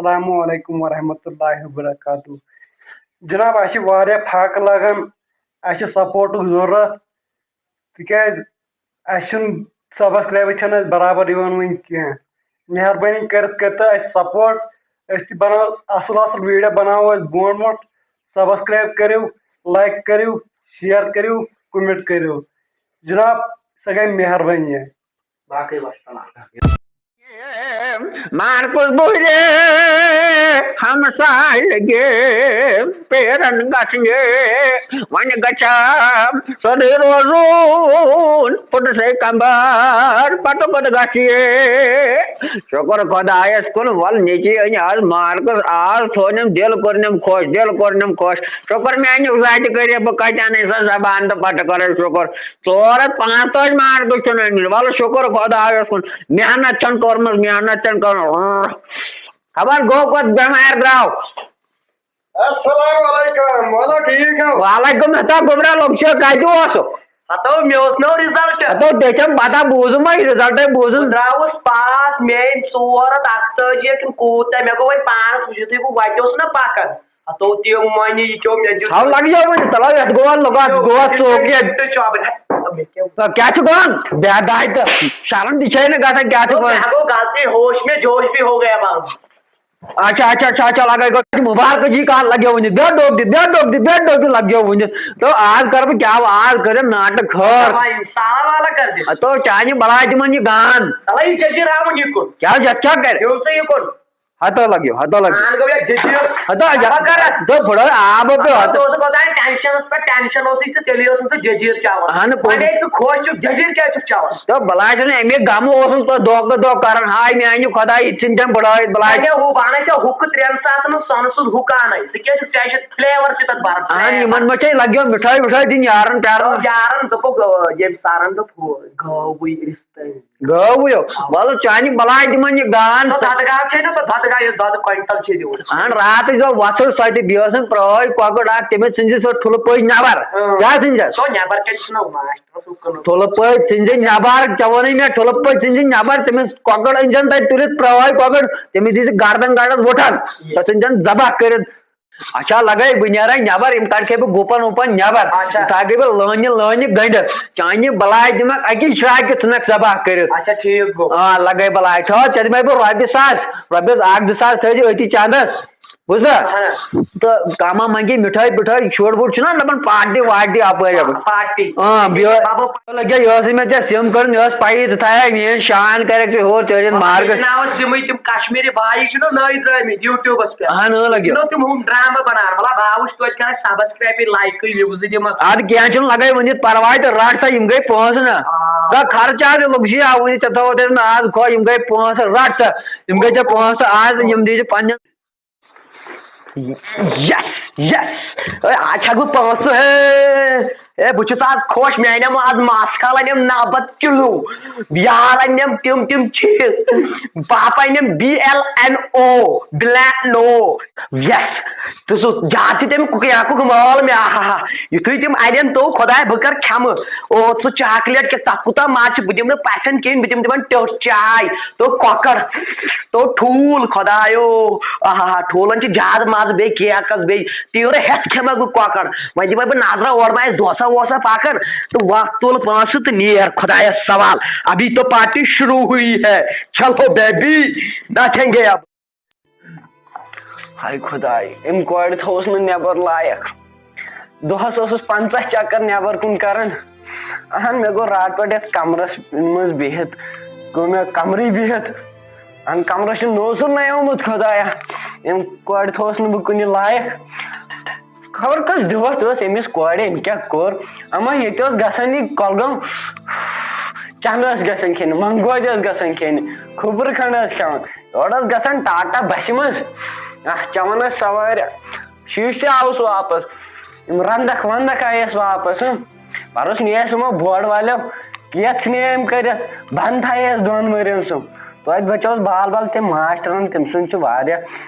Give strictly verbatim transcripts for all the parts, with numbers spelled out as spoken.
السلام علیکم ورحمۃ اللہ وبرکاتہ۔ جناب، اَسہِ چھِ واریاہ فاقہٕ لگان، اَسہِ چھِ سپورٹُک ضروٗرت، تِکیازِ اَسہِ چھُنہٕ سبسکرایبٕے چھَنہٕ اَسہِ برابر یِوان وٕنہِ کینٛہہ۔ مہربٲنی کٔرِتھ کٔرۍتو اَسہِ سپورٹ، أسۍ تہِ بناوو اَصٕل اَصٕل ویٖڈیو، بناوو أسۍ برونٛٹھ برونٛٹھ۔ سبسکرایب کٔرِو، لایک کٔرِو، شیئر کٔرِو، کمنٹ کٔرِو۔ جناب، سۄ گٔے مہربٲنی۔ باقٕے وسلام۔ مارکس بوٗزے ہمسایہِ لگے پیرن گژھِ وۄنۍ گژھِ سورُے روزُن پُٹھسٕے کمبر پتہٕ کوٚت گژھِ۔ شُکر خۄدایس کُن، ول نیٚچی أنۍ آز مارکس، آز تھوٚونم دِل کوٚرنم خۄش، دِل کوٚرنم خۄش۔ شُکر میانہِ ذاتِ کٔرِتھ بہٕ کتہِ انہٕ سۄ زبان تہٕ پتہٕ کرٕ شُکر۔ ژور ہتھ پانٛژتٲجۍ مارکس چھُنہٕ أمِس۔ وَلہٕ شُکُر خۄدایَس کُن۔ محنت چھَنہٕ کٔرمٕژ، محنت چھَنہٕ کٔرمٕژ۔ خبر گوٚو کوٚت بٮ۪مارِ درٛاو۔ السلام علیکم، وَلہٕ ٹھیٖک چھُو؟ وعلیکم السلام، گوٚبرا لوٚگ چھُ، کَتہِ اوسُکھ؟ ہتو، مےٚ اوس نہٕ result۔ ہتو، ژےٚ چھَم پَتہ، بوٗزُم وۄنۍ، result بوٗزُم۔ بہٕ درٛاوُس پاس، مےٚ أنۍ ژور ہتھ اَکتٲجی کِنہٕ کوٗتاہ، مےٚ گوٚو وۄنۍ پانَس، یُتھُے بہٕ وَتہِ اوسُس نہ پَکان۔ ہتو تِم مۄنہِ یہِ کیو مےٚ دیُت۔ تھاو لگیو وۄنۍ، تھاو یتھ گوٚو لگا، گوٚو ژوک یتھ۔ تہٕ چۄبہٕ۔ تہٕ کیٛاہ چھُ گوٚمُت؟ بے داے تہٕ شرم تہِ چھے نہٕ گژھان، کیٛاہ چھُ گوٚمُت؟ مےٚ گوٚو غلطی، ہوش میں جوش بھی ہو گیا بنگ۔ اچھا، اچھا، اچھا، اچھا، لگے گوٚو مبارک جی کار لگیو وُنہِ، دے ڈوب دِ، دے ڈوب دِ، دے ڈوب دِ لگیو وُنہِ۔ تو آز کر بہٕ کیٛاہ، آز کٔرِن ناٹک خٲر۔ وۄنۍ سالا والا کر دِ۔ تو چانہِ بلاے تِمن یہِ گان۔ تَلے یہِ ژےٚ چھِ راوُن یہِ کُن۔ کیٛاہ یتھ کیٛاہ کرِ؟ یہِ اوس نہٕ یہِ کُن۔ ہتو لگیو، ہتو لگیو۔ اہن گوٚو یہِ جدید۔ ہتو اگر خبر کر۔ تو بڑا آب پہ ہتو۔ تو سُہ کوتاہ ٹینشنس پہ ٹینشن اوس ژےٚ تیٚلہِ اوس نہٕ ژٕ جدید چاوان۔ اہن پوٚز۔ وۄنۍ ٲسۍ ژٕ خۄش چھُکھ جدید کیٛازِ چھُکھ چاوان؟ تو بلاے چھُنہٕ امی غمہٕ اوسُس تو دۄہ کھۄتہٕ دۄہ کران، ہاے میانہِ خۄداے، یہِ ژھٕنۍ تٔمۍ بڑٲوِتھ بلاے۔ وۄنۍ ہُہ بنٲے ژےٚ ہُکہٕ ترٛٮ۪ن ساسن ہُنٛد سۄنہٕ سُنٛد ہُکہٕ انے۔ ژٕ کیٛازِ چھُکھ، ژےٚ چھُ flavor تہِ تتھ بران۔ اہن یِمن ما چھے لگیو مِٹھٲے وِٹھٲے دِنۍ یارن پیارن۔ یارن دوٚپُکھ، آ، ییٚمۍ سرن دوٚپ ہُہ گٲوٕے رِستہٕ۔ گٲوٕے یو۔ وَلہٕ چانہِ بلاے دِمَن یہِ گان۔ سۄ دۄدٕ گاو چھے نہ، سۄ دۄدٕ گاو یۄس دۄدٕ کویِنٹل چھے دِوان۔ اہن راتٕے سۄ وۄتھُر سۄ تہِ بیٚیہِ ٲسٕن پرٛٲے کۄکُر اکھ، تٔمِس ژھٕنۍ زِ سۄ ٹھُلہٕ پٔتۍ نٮ۪بر۔ اۭں۔ کیٛاہ ژھٕنۍ زِ؟ سۄ نٮ۪بر کَتہِ چھُنہ ماسٹرس ہُہ کٕنُن۔ ٹھُلہٕ پٔتۍ ژھٕنۍ زِ نٮ۪بر، ژےٚ ووٚنُے مےٚ ٹھُلہٕ پٔتۍ ژھٕنۍ زِ نٮ۪بر، تٔمِس کۄکُر أنۍ زٮ۪ن تَتہِ تُلِتھ پرٛٲے کۄکُر، تٔمِس دی زِ گردن گردن وُٹھن، یہِ۔ سۄ ژھٕنۍ زٮ۪ن ذبح کٔرِتھ۔ اچھا، لگے بہٕ نیرے نٮ۪بر، یِم کڑکھے بہٕ گُپن وُپن نٮ۪بر۔ اچھا۔ تھاوکھے بہٕ لٲنہِ لٲنہِ گٔنڈِتھ۔ چانہِ بلاے دِمکھ اکی شراکہِ ژھٕنکھ ذبح کٔرِتھ۔ اچھا، ٹھیٖک گوٚو۔ آ، لگے بلاے۔ چھا، ژےٚ دِمے بہٕ رۄپیہِ ساس، رۄپیَس اکھ زٕ ساس تھٲیزِ أتی چندس۔ بوٗزتھا؟ اہن۔ تہٕ کانٛہہ ما منگی مِٹھٲے پِٹھٲے، شُر وُر چھُنہ دپان پارٹی وارٹی اپٲرۍ یپٲرۍ۔ پارٹی۔ آ، بیٚیہِ بابا لگے یہِ ٲسٕے مےٚ ژےٚ سِم کٔرٕن، یہِ ٲس پَیی ژٕ تھایکھ میٲنۍ شان کَرٮ۪کھ ژٕ ہیوٚر ژےٚ ٲسِن مارکس۔ ناو ٲس یِمٕے تِم کشمیٖری بھایی چھِنہ نٲوۍ درٛٲمٕتۍ YouTubeس پٮ۪ٹھ۔ اہن، اۭں، لگیو۔ تِمو تِم ہُم ڈرامہ بناوان، مطلب، آو وٕچھ توتہِ کران subscribe، لایکٕے، views دِمکھ۔ اَدٕ کینٛہہ چھُنہٕ، لگے ؤنِتھ پرواے تہٕ رٹ سا، یِم گٔے پونٛسہٕ نہ۔ آ۔ دَپ خرچہ تہِ لوٚگ جی، آ، وٕنہِ ژےٚ تھوٚوُتھ أسۍ ناز خۄش، یِم گٔے پونٛسہٕ، رٹ سا، یِم گٔے ژےٚ پونٛسہٕ آز، یِم دِیہِ ژےٚ پننٮ۪ن۔ یس، یس۔ اے، آز چھکھ بہٕ پونٛسہٕ، ہے۔ اے، بہٕ چھُس آز خۄش، مےٚ انٮ۪م آز ماس کھال، انٮ۪م نَمَتھ کِلوٗ۔ یار انٮ۪م تِم تِم چیٖز۔ پاپہٕ انٮ۪م B L N O، black no. Yes. تہٕ سُہ زیادٕ چھُ تٔمۍ کُکہٕ یا کُکہٕ مال مےٚ، آہا۔ یُتھُے تِم انٮ۪ن تو خۄداے بہٕ کر کھٮ۪مہٕ۔ او، سُہ چاکلیٹ کیٛاہ، تَتھ کوٗتاہ مَزٕ چھُ، بہٕ دِمہٕ نہٕ پَژھٮ۪ن کِہیٖنۍ، بہٕ دِمہٕ تِمَن ٹیوٚٹھ چاے۔ تو کۄکر، تو ٹھوٗل، خۄدایو، آہا، ٹھوٗلن چھِ زیادٕ مَزٕ، بیٚیہِ کیکس، بیٚیہِ تیٖرٕ ہٮ۪تھ کھٮ۪مہٕ بہٕ کۄکر۔ وۄنۍ دِمے بہٕ نظرا اورٕ ما آسہِ دوسا ووسا پکان، تہٕ وَتھ تُل پونٛسہٕ تہٕ نیر، خۄدایس سوال، ابھی تو پارٹی شروع ہوئی ہے، چلو بیبی، ناچیں گے اب۔ ہاے خۄداے، أمۍ کورِ تھوٚوُس نہٕ نٮ۪بر لایق۔ دۄہس اوسُس پنٛژاہ چکر نٮ۪بر کُن کران۔ اہن، مےٚ گوٚو راتہٕ پٮ۪ٹھ یتھ کمرس منٛز بِہِتھ، گوٚو مےٚ کمرٕے بِہِتھ۔ اہن، کمرس چھُ نوزُر نَیومُت خۄدایا۔ أمۍ کورِ تھوٚوُس نہٕ بہٕ کُنہِ لایق۔ خبر کۄس دِوتھ ٲس أمِس کورِ، أمۍ کیٛاہ کوٚر؟ اما ییٚتہِ اوس گژھان یہِ کۄلگام، چنٛدٕ ٲس گژھان کھیٚنہِ، منٛگوجہِ ٲس گژھان کھیٚنہِ، کھوٗپرٕ کھنٛڈ ٲس کھٮ۪وان۔ یورٕ ٲس گژھان ٹاٹا بسہِ منٛز، اکھ چٮ۪وان ٲس سوارِ۔ شیٖشہٕ تہِ آوُس واپس۔ یِم رنٛدکھ ونٛدکھ آیس واپس، ہٕم۔ پرُس نِیَس یِمو بورڈ والیو کیس نِیَم کٔرِتھ، بنٛد تھایس دۄن ؤرین سُہ۔ توتہِ بچوس بال بال تٔمۍ ماسٹرن، تٔمۍ سُنٛد چھُ واریاہ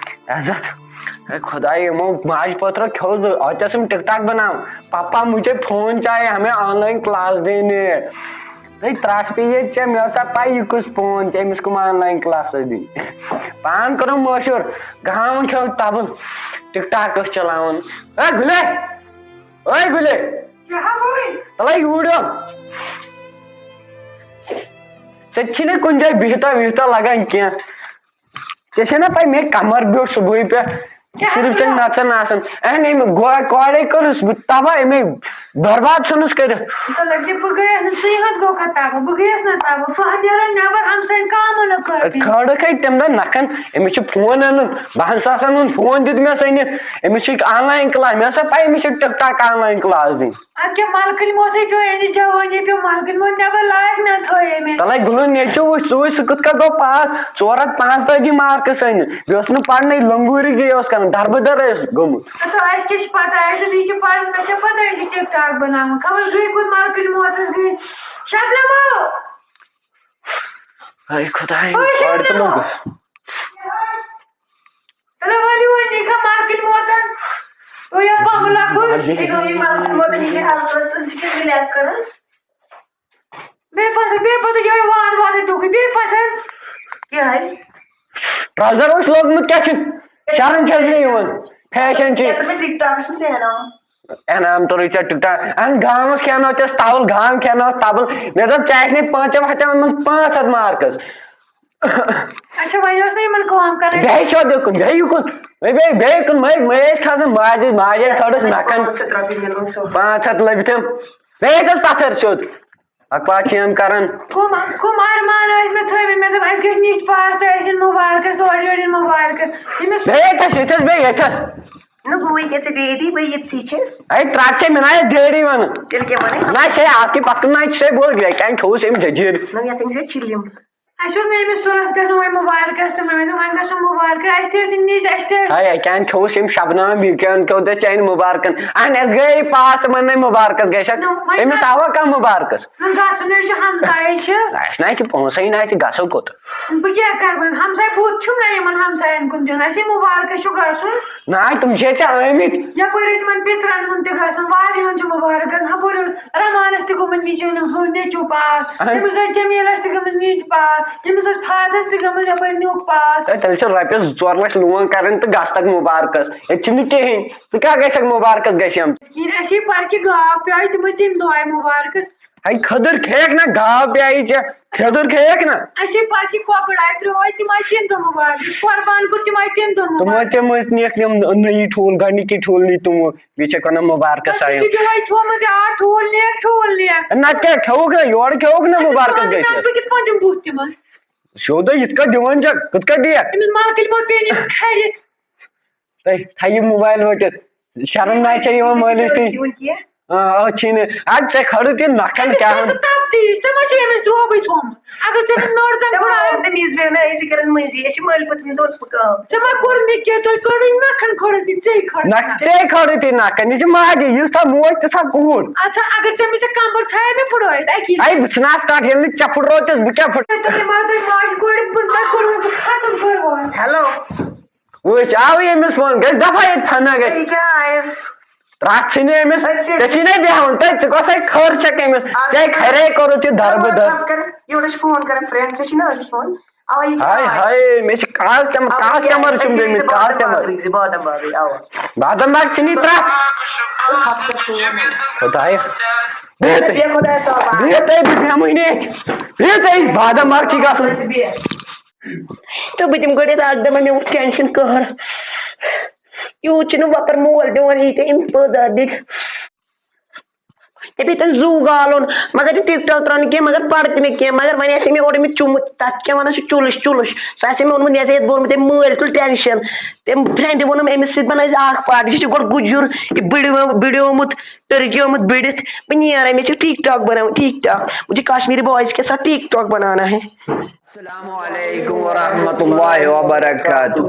عزت۔ ہے خۄداے، یِمو ماجہِ پوترو کھیوٚو زٕ، اَتہِ ٲسٕم ٹِک ٹاک بناوان۔ پاپا مجھے فون چاہیے، ہمیں آن لائن کلاس دینے۔ ہے، ترٛٹھ پیٚیہِ ییٚتہِ ژےٚ، مےٚ ٲسا پَے یہِ کُس فون چھُ، أمِس کٕم آن لاین کٕلاس ٲسۍ دِنۍ۔ پان کوٚرُم مشہوٗر، گامَن کھیوٚو تَبہٕ، ٹِک ٹاک ٲسۍ چلاوان۔ ہے گُلے، ہے گُلے، تَلے یوٗرۍ یَو۔ ژےٚ چھِی نہٕ کُنہِ جایہِ بِہتہ وِہتہ لگان کینٛہہ۔ ژےٚ چھےٚ نا پَے، مےٚ کمر بیوٗٹھ صُبحٲے پٮ۪ٹھ، کیٛاہ صرف حظ چھَنہٕ گوٚو؟ نژان آسان۔ اہن، أمۍ گوٚو کورے کٔرٕس بہٕ تباہ، أمۍ برباد ژھٕنُس کٔرِتھ۔ تہٕ لٔڑکہٕ بہٕ گٔیَس نہٕ، ژٕے یوت گوٚو کَتھ تباہ، بہٕ گٔیَس نہٕ تباہ، بہٕ ہا نیرَن نٮ۪بر ہمسایَن کامَن کٔر۔ کھٲڑٕکھَے تَمہِ دۄہ نَکھَن، أمِس چھُ فون اَنُن، بَہَن ساسَن ہُنٛد فون دیُت مےٚ أنِتھ، أمِس چھُ آن لاین کٕلاس، مےٚ ہسا پَے أمِس چھِ tick talk on line class دِنۍ۔ اَدٕ کیٛاہ مَلکٕنۍ موت ہے پیوٚو یعنی جوٲنی پیوٚو مَلکٕنۍ موت نٮ۪بر لایَکھ نہ تھٲے أمِس۔ تَلَے گُلہٕ نیٚچوٗ وٕچھ، ژٕ وٕچھ سُہ کِتھ کٔنۍ گوٚو پاس، ژور ہَتھ پانٛژتٲجی مارکٕس أنِتھ، بیٚیہِ اوس نہٕ پَرنٕے، لنگوٗرِ گٔیے اوس کَران، دَربٕدَر ٲسۍ گٔمٕتۍ۔ اَدٕ اَسہِ کیٛاہ چھِ پَتہ، اَسہِ دوٚپ یہِ چھِ پَران، مےٚ چھےٚ پَتہ یہِ چھِ ٹِک ٹاک بَناوان، خبر گٔے کوٚت مَلکٕنۍ موت حظ گٔے۔ شبنمو! ہاے خۄداے، أے پَر تہٕ شبنمو! لوٚگ۔ تَلہٕ ؤلِو وۄنۍ یہِ کَم مارکیٹ ووتَن۔ تُہۍ یہِ پَمہٕ لَگُن۔ یہِ گوٚو یہِ مارکیٹ ووتَن، یہِ گٔے اَلہٕ ژوٗرَس تہٕ ژٕ چھَکھ رِلیکس کَران۔ بیٚیہِ پَتہٕ، بیٚیہِ پَتہٕ یہِ وان وانٕے دُکھٕے، بیٚیہِ پَتہٕ۔ کیٛاہ ہے؟ ٹرٛاوزَر اوس لوگمُت، کیٛاہ چھُ؟ شرم چھےٚ نہٕ یِوان۔ فیشن چھِ۔ یَتھ منٛز ٹِک ٹاک چھُ سینان۔ انعام توٚرُے ژےٚ ٹِک ٹاک۔ اَہَن، گامَس کھٮ۪نو ژےٚ تَوَل، گام کھٮ۪نو تَبَل۔ مےٚ دوٚپ، ژےٚ آسہِ نے پانٛژَن ہَتَن منٛز پانٛژھ ہَتھ مارکٕس۔ اچھا، وۄنۍ اوس نہٕ یِمن کٲم کرٕنۍ۔ بیٚیہِ چھو دیُن کُن، بیٚیہِ یہِ کُن۔ وۄنۍ بیٚیہِ، بیٚیہِ کُن، مَے، مَے ٲسۍ کھسان ماجہِ، ماجہِ کھٲلٕس نَکھن۔ پانٛژھ ہَتھ رۄپیہِ مِلُن سُہ۔ پانٛژھ ہَتھ لٔبۍ تِم۔ بیٚیہِ ٲسۍ تَتھ پَتھر سیوٚد۔ اَکھ پَتھ چھِ یِم کران۔ کُم، کُم ارمان ٲسۍ مےٚ تھٲومٕتۍ؟ مےٚ دوٚپ، اَسہِ گژھِ نِچ پاس تہٕ اَسہِ یِن مُبارکَس، اورٕ یورٕ یِن مُبارکَس۔ ییٚمِس بیٚیہِ ییٚتھَس، ییٚتھَس، بیٚیہِ ییٚتھَس۔ نہ، بہٕ وٕنکیٚس ژےٚ ڈیڈی، بہٕ ییٚتسٕے چھَس۔ اے، ترٛٹھ چھے مےٚ نا یَتھ ڈیڈی وَنان۔ تیٚلہِ کیٛاہ وَنَے؟ نہ، چھے اَتھ کہِ پَتہٕ نہ چھے بوز، یہِ کَمہِ کھیوٚوُس أمۍ جٔجیٖر؟ نہ، یَتھ أنۍ زِ مےٚ چِلِم۔ اَسہِ اوس نٔیمِس سُلَس گژھُن وۄنۍ مُبارکَس تہٕ مےٚ ؤنِو وۄنۍ گژھو مُبارکَس، اَسہِ تہِ ٲسۍ نِچ، اَسہِ تہِ ٲسۍ۔ ہاے، ہاے، کیٛاہ کھیوٚوُس أمۍ شبنام، یہِ کیٛاہ کھیوٚو تۄہہِ چانہِ مُبارکَن؟ اَہَن، اَسہِ گٔے پاس تِمَن نَے مُبارکَس گژھِ۔ نہ، وۄنۍ أمِس گژھ- آوا کانٛہہ مُبارکَس؟ نہ، گژھُن حظ چھُ ہمسایہِ چھِ۔ اَسہِ نہ چھِ پونٛسَے، نہ چھِ گژھو کوٚت۔ بہٕ کیٛاہ کَرٕ وۄنۍ؟ ہمسایہِ بُتھ چھُم نہ یِمَن ہمسایَن کُن دیُن، اَسے مُبارکَس چھُ گژھُن۔ نہ، تِم چھِ ژےٚ آمٕتۍ۔ یَپٲرۍ ٲسۍ یِمَن پِترَن ہُنٛد تہِ گژھُن، واریاہَن چھُ مُبارکَن، ہُپٲرۍ اوس رمانس تہِ گوٚمُت نیٚچوٗ، نیٚچوٗ پاس۔ اہن۔ تٔمِس ٲس جمیٖلس تہِ گٔمٕژ نیٚچ پاس، تٔمِس ٲس فادرس تہِ گٔمٕژ یپٲرۍ نیُک پاس۔ ہے، تیٚلہِ چھِ رۄپیَس ژور لَچھ لون کَرٕنۍ تہٕ گژھ تَتھ مُبارکَس۔ ییٚتہِ چھِنہٕ کِہیٖنۍ۔ ژٕ کیٛاہ گژھکھ مُبارکَس گژھِ یِم؟ ییٚلہِ اَسہِ یہِ پرکہِ گاو پیٛایہِ، تِم ٲسۍ تَمہِ دۄہ آے مُبارکَس۔ ہے، کھٔدٕر کھیٚیَکھ نہ، گاو پیٛایہِ ژےٚ، کھٔدٕر کھیٚیَکھ نہ۔ اَسہِ یہِ پرکہِ کۄکُر آے ترٛوو، تِم آے تَمہِ دۄہ مُبارکَس۔ قۄربان کوٚر، تِم آے تَمہِ دۄہ تِمو، مُبارکَس۔ تِمو ٲسۍ نِیَکھ یِم نٔیی ٹھوٗل، گۄڈٕنِکۍ ٹھوٗل نی تِمو۔ بیٚیہِ چھےٚ کٕنان مُبارکَس تۄہہِ آیہِ۔ چھُو تۄہہِ تھوٚومُت یہِ آ ٹھوٗل نِیَکھ، ٹھوٗل نِیَکھ۔ نہ ژےٚ کھیوٚوُکھ نہ، یورٕ کھیوٚوُکھ نہ مُبارکَس گژھِ۔ بہٕ کِتھ پٲٹھۍ دِمہٕ بُتھ تِمَن؟ سیوٚدُے یِتھ کٔنۍ دِوان چھَکھ، تِتھ کٔنۍ دِیَکھ۔ أمِس مَلکٕنۍ ووت پیٚیہِ نہٕ خرِ۔ تۄہہِ تھایہِ موبایِل ؤٹِتھ۔ شرم نہ چھےٚ یِوان مٲلِس تہِ۔ یِوان کینٛہہ۔ آ، آ، چھِی نہٕ۔ اَدٕ ژےٚ کھٲرٕتھ یہِ نَکھَن کیٛاہ وَن؟ ژٕ تَپھ دِیی، ژےٚ ما چھِ أمِس دروگٕے تھوٚمُت؟ اگر ژےٚ أمِس نٔر زَن دَپان بَڑاو۔ آو تٔمِس بیٚیہِ نہ أسۍ کَران مٔنٛزی، أسۍ چھِ مٲلۍ پٔتمہِ دۄہ ژٕ کٲم۔ ژےٚ ما کوٚر مےٚ کینٛہہ؟ تۄہہِ کٔرٕے نَکھَن کھٲرٕتھ یہِ ژےٚ کھٲرٕتھ۔ نہ، ژےٚ کھٲرٕتھ یہِ نَکھَن۔ یہِ چھِ ماجہِ، یُس تھا موج، تہِ تھا کوٗر۔ اچھا، اگر ژےٚ مےٚ ژےٚ کَمبَر ژھایے مےٚ پھٕڑٲیِتھ اَکی۔ اَے، بہٕ ژھٕنہٕ اَتھ ژَٹ، ییٚلہِ نہٕ ژےٚ پھٕڑروو تہِ، بہٕ کیٛاہ پھٕڑ؟ تۄہہِ ما تۄہہِ ماجہِ کورِ بہٕ تۄہہِ کوٚروٕ بہٕ ختم کٔرٕوٕ۔ ہیلو۔ وٕچھ، آو ییٚمِس فون، گژھِ دفعہ ییٚتہِ ژھنہ گژھِ۔ یہِ کیٛاہ آیَس؟ ترٛٹھ ژھٕنہِ أمِس، أسۍ ژےٚ چھِی نَے بیٚہوان، تۄہہِ، ژٕ کۄس ہے خٲر چھَکھ أمِس؟ آ، ژےٚ کھرے کوٚرُتھ یہِ دَربہٕ دَر۔ خبر کَران، یورٕ چھِ فون کَران، فرٛینٛڈ ژےٚ چھِی نہ أسۍ فون؟ اَوَے یہِ ہاے کیٛاہ آیَس؟ ہاے، مےٚ چھِ کاسٹم-، اَدٕ کاسٹمر کیٛاہ، چھُم أسۍ بیٚمِتۍ، چھِ بادام کاسٹمر۔ بادام بادٕے، بادام بادٕے، اَوا۔ بادام باغ چھِنہٕ یہِ ترٛٹھ۔ أسۍ ہَفتَس فون۔ خۄدایا۔ بِہِو تُہۍ۔ بِہِو خۄدایَس حوالہٕ۔ بِہِو تُہۍ، بہٕ بیٚہمٕے نہٕ ییٚتہِ۔ بِہِو تُہۍ، بادام باغ چھِ گژھُن۔ بِہِو۔ تہٕ بہٕ دِمہٕ گۄڈٕ یَتھ اَکھ دَمہ، مےٚ ووٚتھ ٹٮ۪نشَن قہر۔ یوٗت چھُنہٕ وۄپَر مول دِوان ییٖتیٛاہ أمۍ پٲدٕ دِتۍ۔ ژےٚ پیٚیہِ تَتھ زُو گالُن، مگر یہِ ٹِک ٹاک ترٛاوُن کینٛہہ، مگر پَرٕ تہِ نہٕ کینٛہہ، مگر وۄنۍ آسہِ مےٚ اورٕ أمِس چوٚمُت، تَتھ کیٛاہ وَنان چھِ، چُلٕش، چُلٕش۔ سُہ آسہِ مےٚ اوٚنمُت، یہِ آسہِ یَتھ بوٚرمُت أمۍ مٲلۍ تُل ٹٮ۪نشَن۔ تٔمۍ فرٛٮ۪نٛڈِ ووٚنُم، أمِس سۭتۍ بَنٲیزِ اَکھ پارٹی، یہِ چھُ گۄڈٕ گُجُر، یہِ بٕڈیو-، بٕڈیومُت، ٹٔرکیومُت بٔڈِتھ۔ بہٕ نیرٕ، مےٚ چھُ ٹِک ٹاک بَناوُن، ٹِک ٹاک۔ مجھے کشمیری بوائز کے ساتھ ٹِک ٹاک بنانا ہے۔ السلام علیکم ورحمۃ اللہ وبرکاتہ۔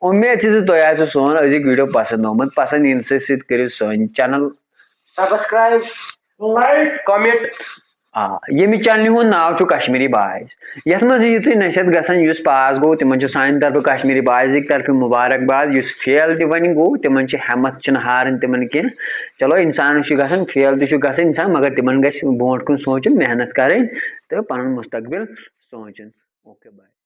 اُمید چھِ زِ تۄہہِ آسِوٕ سون أزیُک ویٖڈیو پسنٛد آمُت۔ پسنٛد یِنہٕ سۭتۍ سۭتۍ کٔرِو سٲنۍ چینل سبسکرائب، لائک، کمنٹ آ، ییٚمہِ چینلہِ ہُنٛد ناو چھُ کشمیٖری بایِز۔ یَتھ منٛز یہِ تُہۍ نصیحت گژھان، یُس پاس گوٚو، تِمن چھُ سانہِ طرفہٕ، کشمیٖری بایِز کہِ طرفہٕ مُبارک باد۔ یُس فیل تہِ وۄنۍ گوٚو، تِمن چھِ ہٮ۪متھ چھِنہٕ ہارٕنۍ تِمن کینٛہہ۔ چلو، اِنسانَس چھُ گژھان، فیل تہِ چھُ گژھان اِنسان، مگر تِمن گژھِ برونٛٹھ کُن سونٛچُن، محنت کَرٕنۍ تہٕ پَنُن مُستقبِل سونٛچُن۔ Okay, bye.